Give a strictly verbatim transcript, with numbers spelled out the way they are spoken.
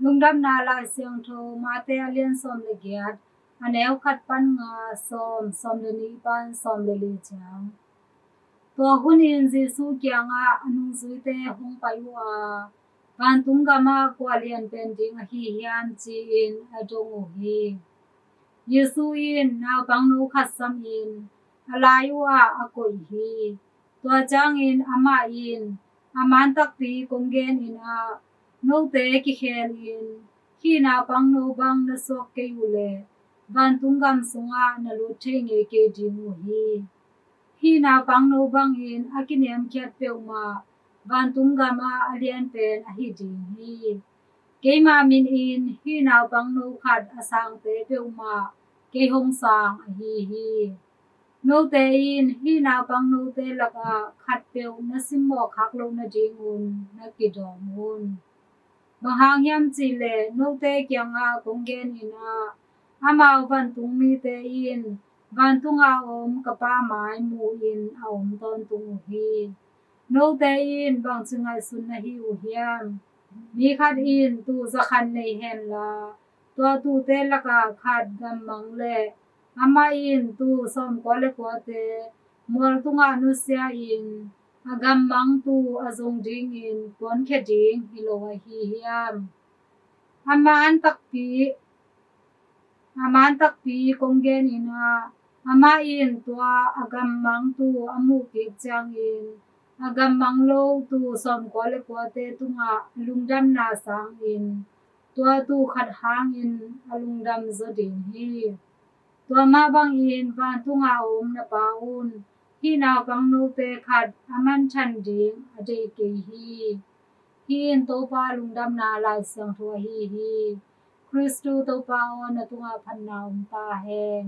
Lungdamna Lai Siangtho Mate a lian sawm le giat, a neu khat pan nga, sawm, sawm le nih pan sawm le li ciang. Tua hunin Jesu kiangah a nungzuite hong pai uh a, vantung gamah kua lian pen ding ahi hiam, ci-in a dong uh hi. Jesu in naupangno khat samin a lai uh ah a koih hi. Tua ciangin amah in, a man takpi kong genin ah, note kikhelin hih naupangno bang na suak kei uh leh vantung gam sungah na lut thei ngei kei ding uh hi. Hih naupangno bangin a kiniamkhiat peuhmah vantung gamah a lian pen ahi ding hi. Keima minin hih naupangno khat a sangte peuhmah kei hong sang ahi hi. Note in hih naupangnote lakah khatpeuh na simmawh khak loh nadingun na kidawm un. Bang hang hiam cih leh note kiangah kong genin ah, amau vantung mite in vantunga om ka Pa mai mu-in a om tawntung uh hi. Note in bangci ngaihsun na hi uh hiam? Mi khat in tuu za khat nei henla, tua tuute lakah khat gammang leh amah in tuu sawmkua le kuate mual tungah nusia-in a gammang tuu a zong dingin kuankhia ding hi lo ahi hiam? A man takpi, a man takpi kong genin ah, amah in tua a gammang tuu a muh kik ciangin a gammang lo tuu sawmkua le kuate tungah a lungdamna sangin tua tuu khat hangin a lungdam zaw ding hi. Tua mah bangin vantunga om na Pa un hih naupangnote khat a manthan ding a deih kei hi. Hih in Topa Lungdamna Lai Siangtho ahi hi. Khristu Topa aw, na tungah phatna om ta hen.